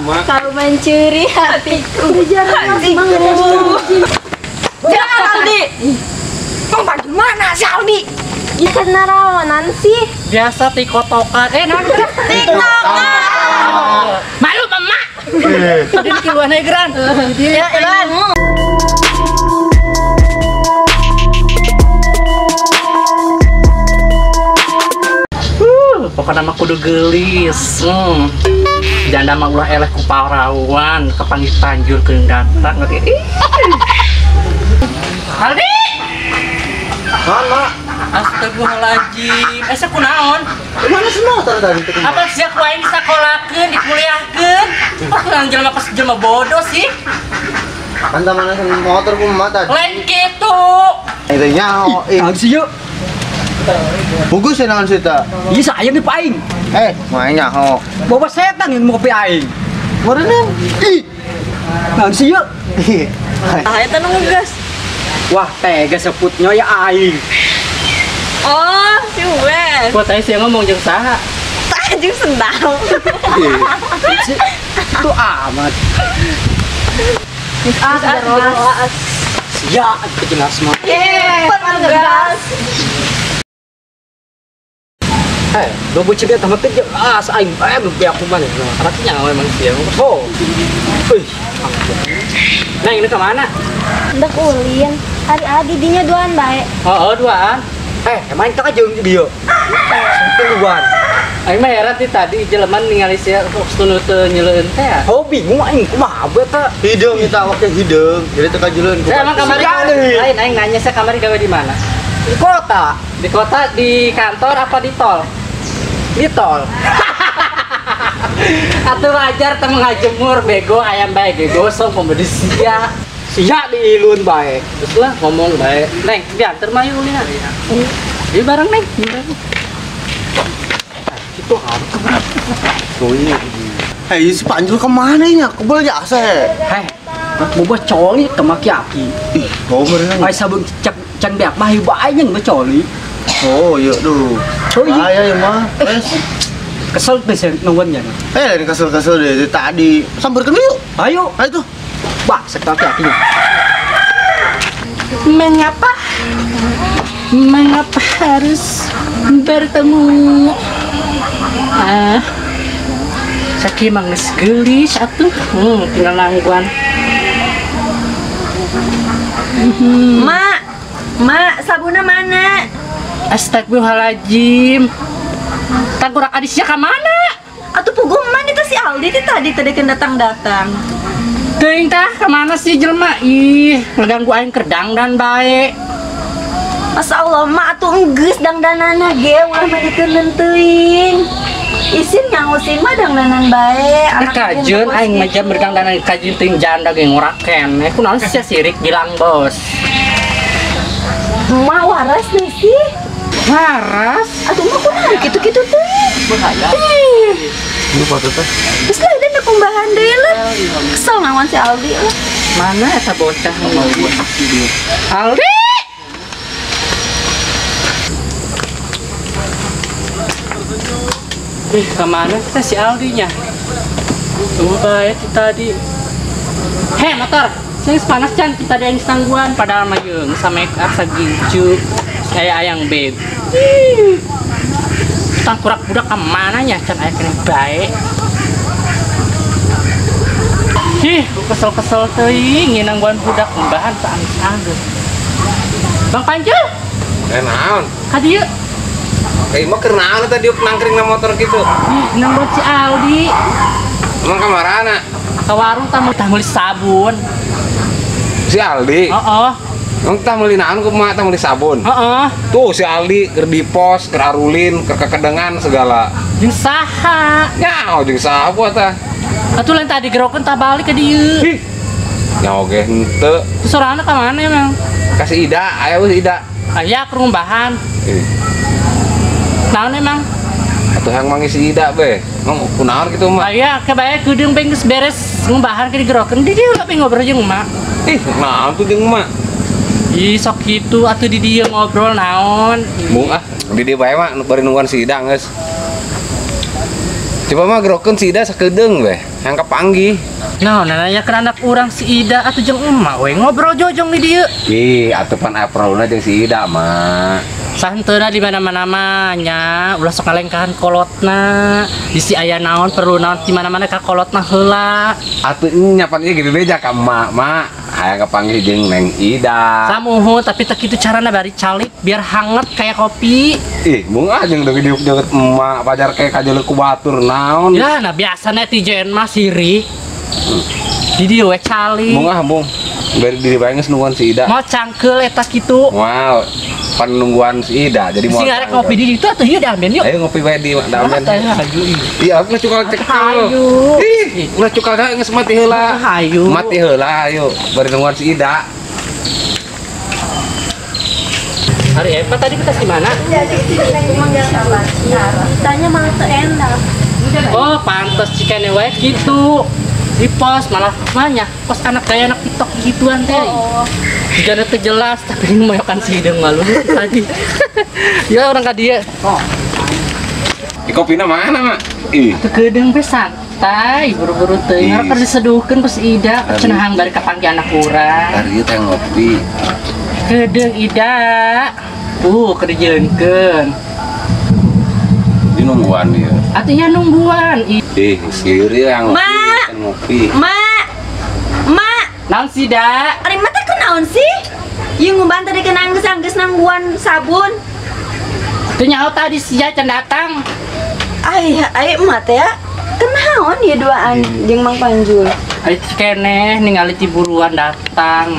Mak. Kau mencuri hatiku. Hatiku. Jangan Aldi. Bang Panjul mana si Aldi? Ikan narawanan sih. Biasa tikotokan. Tiktokan. Malu mama. Tadi kiluan aja geran. Ya, Ilan. Pokoknya mah kudu geulis. Janda mah ulah eleh ku parawan, kapanggih Panjul keung datang ngerti. Aldi. Mana? Astagfirullahaladzim. Asa kunaon? Mana sih motor tadi? Apa sia ku aing disakolakeun, dikuliahkeun? Kok kurang jelema pas jelema bodoh sih? Kan mana sih motor ku mah tadi. Lain kitu. Itu nyaho. Naon sih yuk? Bagus ya naon sih ta? Iya saya nih paing. Main nyaho. Bawa setan yang mau kopi aing. Meureun. Ih. Naon sih yuk? Tah eta nu ngegas. Wah, tega seputnya ya aing. Oh, si Uwes. Kok tadi sih ngomong jeung saha? Tah jeung sendal. Itu amat. Ah, jelas. Ya, jelas mah. Ngegas. Dua bocah dia tambah kerja. Ah, aing beak kuman. Artinya memang sih. Oh. Wih. Nah, ini ke mana? Hendak ulin. Hari adi dinya duaan bae. Oh, duaan. Main tak aja dia. Keluar. Aing mah heran ti tadi jelema ningali sia teu nyeleueun teh. Oh, bingung aing kumaha bae teh. Hideung eta wake hideung. Jadi teu kajuleun. Saya emang kamari lain aing nanya sia kamari gawe di mana? Di kota. Di kota, di kantor apa di tol? Di tol. Atuh wajar teh ngajemur bego ayam bae ge gosong pembedi sia. Sia diilun bae. Terus lah ngomong bae. Neng, diantar mah yuk ulina. Ieu bareng Neng. Itu harus keberapa? Hei, si Panjul kemana ini? Kebel jasa he. Hei, boba coli ke maki-aki. Ih, kau meureun. Ai sabun cak can beak mah hiu bae nya coli. Oh, iya duh. Oh, iya mah. Kesel bisa nungguan ya. Ini kesel-kesel deh tadi. Sambarkeun yuk. Ayo. Ayo tuh. Bah, sekali hatinya. Mengapa? Mengapa harus bertemu? Ah. Sakieu mah geus geulis atuh. Tinggal nangguan. Mak, mak, sabunna mana? Astagfirullahaladzim. Tangkurak adisnya ka mana? Atuh puguh man itu si Aldi ti tadi tadi kan datang-datang. Teuing tah ka mana sih jelema? Ih, ngeganggu aing keur dangdan bae. Masya Allah, mak atuh enggeus dangdanana ge ulah mah dikeuneun teuing. Isin ngangusin mah dangdanan bae. Kajeun aing mah jam berdangdanan kajeun teuing janda ge ngorak keneh. Kunaon sia sirik bilang bos. Mak waras deh sih. Waras? Atuh mah kunaon kitu-kitu teuing. Bahaya. Ini foto teh. Geus lah dan kumbahan deui lah. Kesel ngawan si Aldi lah. Mana eta bocah ngomong Aldi? Kemana kita si Aldinya? Tunggu bae tadi. Hei motor, sing panas can kita ada yang tangguan padahal mah jeung sama make up sagincu kayak ayang beb. Tangkurak budak kemana nya can aya keneh bae. Ih, kesel-kesel teuing nginangguan budak kumbahan teu anggeus-anggeus. Bang Panjul. Naon? Ka dieu. Mah keur naon eta diuk nangkring na motor kitu? Ih, nangguan si Aldi. Emang ka marana? Ka warung tah meuli sabun. Si Aldi? Heeh. Emang tah meuli naon kumaha tah meuli sabun? Heeh. Tuh si Aldi keur di pos, keur arulin, keur kekedengan segala. Jeung saha? Nyaho jeung saha buat tah? Atuh lain tadi gerokeun tah balik ka dieu. Ih. Nyaho ge henteu. Terus sorangan ka mana emang? Ka si Ida, aya we si Ida. Aya keur ngumbahan. Ih. Naon emang? Atuh hayang manggih si Ida be. Emang kunaon kitu mah? Aya kebae kudeung be geus beres ngumbahan ke digerokeun di dieu tapi ngobrol jeung emak. Ih, naon tuh jeung emak? Ih, sok kitu atuh di dieu ngobrol naon. Mung ah, di dieu bae mah bari nungguan si Ida geus. Coba mah gerokeun si Ida sakedeung weh, yang kapanggih. Nah, nanya ke anak urang si Ida atuh jeung emak we ngobrol jojong di dieu. Ih, atuh pan aprolna jeung si Ida mah. Santeuna di mana-mana mah nya, ulah sok ngalengkahan kolotna. Bisi aya naon perlu naon di mana-mana ka kolotna heula. Atuh nya pan ieu gede beja ka emak, mak. Hayang kapanggih jeung Neng Ida. Samuhun tapi teu kitu carana bari calik biar hangat kayak kopi. Ih, mung ah jeung deui diuk deukeut emak pajar kayak kajeuleuh ku batur naon. Ya, nah biasa netizen mah sirik. Di dieu we calik. Mung ah mung. Bari diri bae geus nungguan si Ida. Mau cangkeul eta kitu. Wow, pan nungguan si Ida jadi mau. Sing arek ngopi di ditu atuh ieu diamben yuk. Ayo ngopi bae di damen. Iya, ulah cukal cekel. Ih, ulah cukal geus mati heula. Hayu. Mati heula ayo bari nungguan si Ida. Hari apa tadi kita di mana? Tanya malah teu enak. Oh, pantes cikene wae gitu. Di pos malah banyak pos anak kayak anak TikTok gituan teh. Oh. Jika teu jelas tapi moyokan si hidung malu tadi. Ya orang ka dieu. Oh. Di kopina mana, Mak? Ih. Teu kedeung we santai, buru-buru teuing. Ngarep keur diseduhkeun ku si Ida, cenah hang bari kapanggih anak urang. Ari teh ngopi. Kedeung Ida. Kerjeunkeun. Di nungguan ieu. Atuh nya nungguan. Ih, sieun yang ngopi. Ngopi. Mak. Mak. Naon sih, Da? Ari mah teh kunaon sih? Ieu ngumban tadi kena anggeus-anggeus nangguan sabun. Teu nyaho tadi sia can datang. Ai, ai emak teh ya. Kunaon ieu duaan jeung Mang Panjul? Ari keneh ningali ciburuan datang.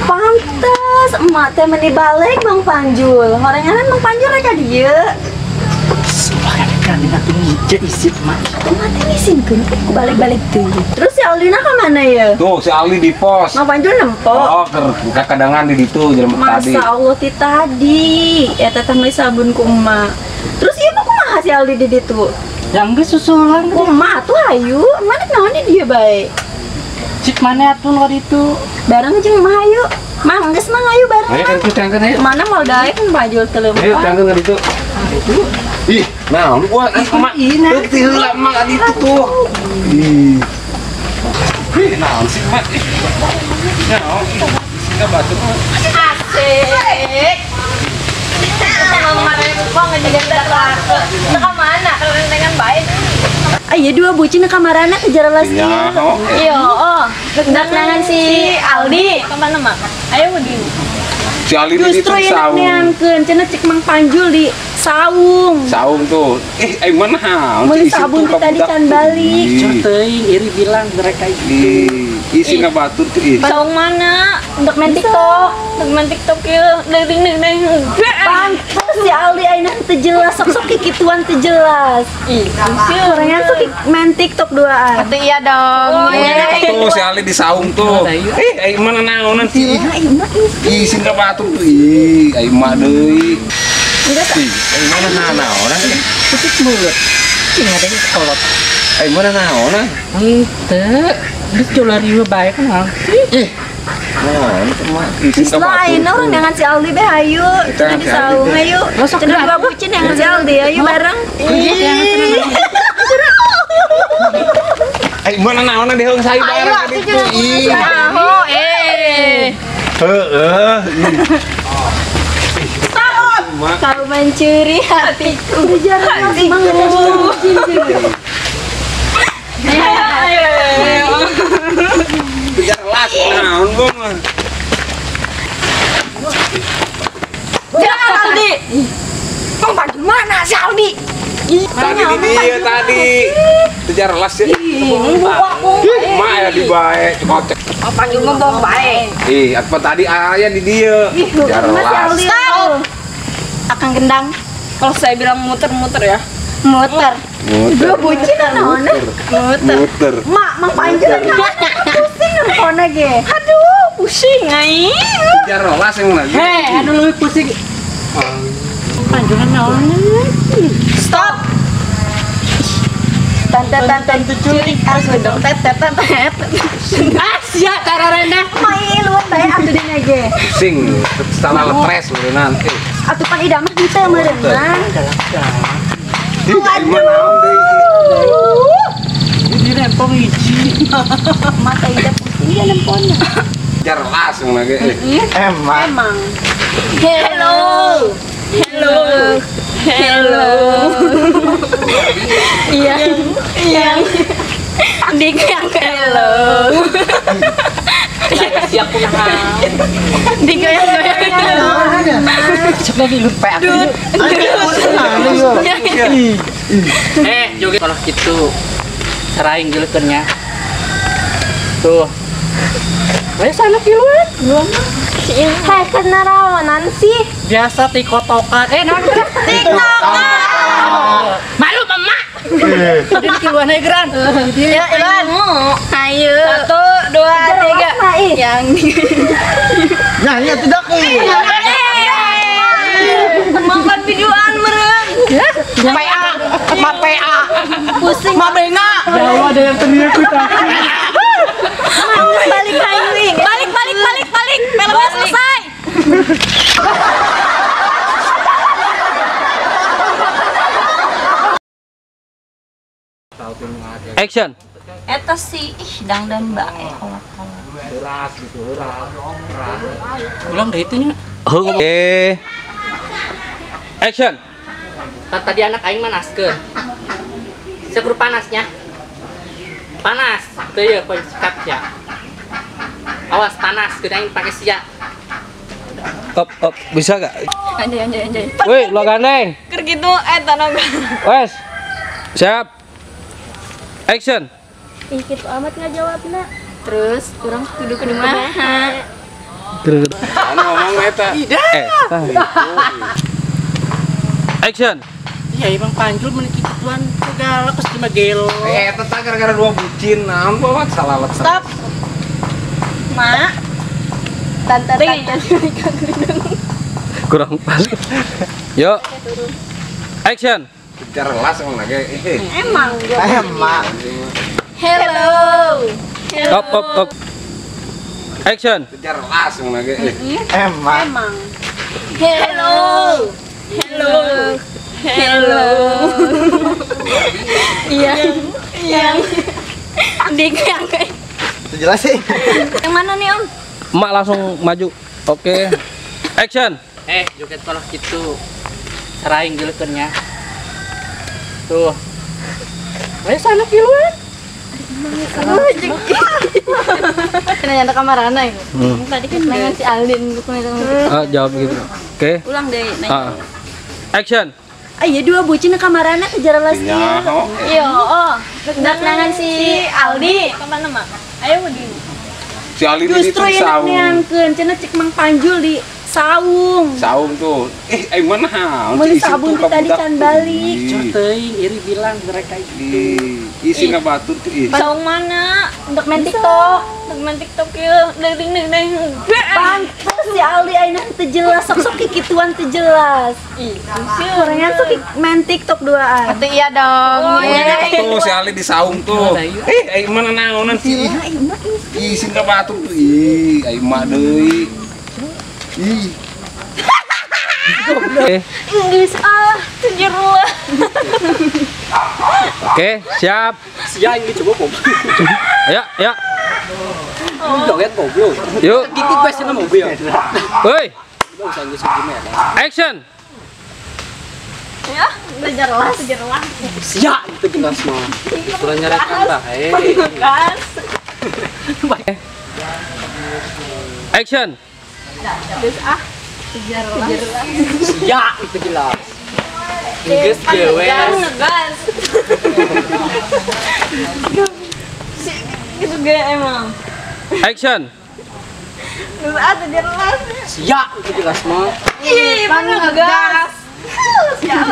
Pantes emak teh meni balik Mang Panjul. Horenganan Mang Panjul rek ka dieu. Kan atuh ngije isit mah. Emak teh ngisinkeun ku balik-balik teuing. Terus si Aldina ka mana ya? Tuh si Aldi di pos. Mang Panjul nempo. Oh, keur kadangan di ditu jelema tadi. Masa Allah ti tadi. Eta teh meuli sabun ku emak. Terus ieu mah kumaha si Aldi di ditu? Ya geus susulan. Ku emak atuh hayu. Emak rek naon di dieu bae? Cik mana atuh nu ditu? Bareng jeung emak hayu. Mang geus mang hayu bareng. Ayo kan tangkeun ayo. Mana moal daek Mang Panjul teu leumpang. Ayo tangkeun ka ditu. Ih, nah, wah, ih, emak, teu heula emak ka ditu tuh. Ih. Ih, naon sih, Mak? Naon? Singka batu. Asik. Teka mana? Dengan baik. Iya dua bucin ke kamarana kejar las Iya, Iya, oh. Nangan si Aldi. Kemana, Mak? Ayo di. Si Aldi di Justru yang neangkeun cenah cek Mang Panjul di saung. Saung tuh. Eh, mana? Meuli sabun tadi can balik. Teuing iri bilang mereka itu. Isi ka batur tuh ih. Saung mana? Untuk main TikTok. Untuk main TikTok ya. Ding ding ding. Pantes si Aldi ayeuna teu jelas sok-sok kikituan teu jelas. Ih, orangnya sok main TikTok duaan. Atuh iya dong. Oh, tuh si Aldi di saung tuh. Eh, mana naonan sih? Ih, ka batur tuh. Ih, ai mah deui. Ih, mana naonan? Putus mulut. Cing ada yang kolot. Ai mana naonan? Henteu. Geus jolari we bae kan. Ih. Nah, lain orang dengan si Aldi be hayu. Cenah di saung hayu. Cenah dua bucin dengan si Aldi hayu bareng. Ai mana naonan diheung sayu bareng ka ditu. Ih. Oh, eh. Heeh. Kau mencuri hatiku. Udah jarang banget Ayo. Jelas naon bong. Jangan Aldi. Bang Panjul mana si Aldi? Tadi di dia tadi. Jelas ya. Mak ya di bae. Bang Panjul mah bong bae. Ih, apa tadi aya di dia. Jelas. Akang gendang. Kalau saya bilang muter-muter ya. Muter. Dua bucin naon? Muter. Muter. Mak, Mang Panjul pusing nempona ge. Aduh, pusing ai. Jelas yang lagi. Hei, anu leuwih pusing. Panjulan naon? Stop. Tante-tante culik aku dong tete tante. Ah, sia kararena. Mai luwet bae atuh dina ge. Pusing, salah letres meureunnan. Atuh pan ida mah henteu meureunnan. Waduh. Ini rempong hiji. Mata ida pusing ya nempona. Jelas lagi. Emang. Emang. Hello. Hello. Hello. Iya. Iya. Dik yang hello. Siap kumaha. Dik yang Cek lagi lupa aku. Joget kalau gitu. Seraing geulekeunnya. Tuh. Ayo sana kiluan. Hai, kena rawanan sih. Biasa tikotokan. Naon TikTokan. Malu mama. Tadi kiluan aja geran. Ya, Iwan. Ayo. 1, 2, 3. Yang nah, iya tidak. Makan videoan meren. PA, ma PA. Pusing. Ma benga. Ya Allah, ada yang teriak kita. Balik highway. Balik balik balik balik. Filmnya selesai. Action. Eta sih ih dangdan bae. Ulang deh itunya. Oke. Action. Tadi anak aing manaskeun. Sekur panasnya. Panas. Teu ya poin sikap ya. Awas panas, kita aing pakai sia. Top top bisa gak? Anjay anjay anjay. Woi, lo gandeng. Keur kitu eta naga. Wes. Siap. Action. Ih, kitu amat ngajawabna. Terus urang kudu kumaha? Terus. Anu ngomong eta. Action. Iya, Bang Panjul mun kituan segala pas cuma gelo. Eta tah gara-gara dua bucin, naon bawa salah let. Stop. Mak. Tante tante kurang pas. Yuk. Action. Jelas lagi. Emang. Emang. Hello. Top top top. Action. Jelas lagi. Emang. Emang. Hello. Hello. Hello. Iya. Yang. Dik yang. Jelas sih. Yang mana nih, Om? Emak langsung maju. Oke. Action. Joget kalau gitu. Seraing geulekeunnya. Tuh. Ayo sana kiluan. Kena nyata kamarana ya. Tadi kan nanya si Alin jawab gitu. Oke. Ulang deh nanya. Action. Ah iya dua bucin kamarana kejar las ieu. Iya, oh. Nangan si Aldi. Kemana, Mak? Ayo di. Si Aldi justru yang neangkeun cenah cek Mang Panjul di saung. Saung tuh. Mana? Meuli sabun tadi can balik. Cur teuing iri bilang mereka itu. Isi ngabatur tuh ih. Saung mana? Untuk main TikTok. Untuk main TikTok ieu. Deng deng deng deng. Pantes si Aldi ayeuna teu jelas sok-sok kikituan teu jelas. Ih, gorengan sok main TikTok duaan. Atuh iya dong. Oh, iya. Tuh si Aldi di saung tuh. Mana naonan sih? Ih, sing ngabatur tuh. Ih, aing mah deui. Ih. Inggris ah, tujuh. Oke, siap. Siap ini coba pom. Ya, ya. Joget goblok. Yuk. Kiki question mobil. Woi. Action. Ya, jelas, jelas. Siap itu jelas mah. Kurang nyarekan bae. Action. Terus ah, jelas. Siap itu jelas. Geus gewe. Ngegas. Gitu ge emang. Action. Terus ah, jelas. Siap itu jelas mah. Ih, mana ngegas. Siap.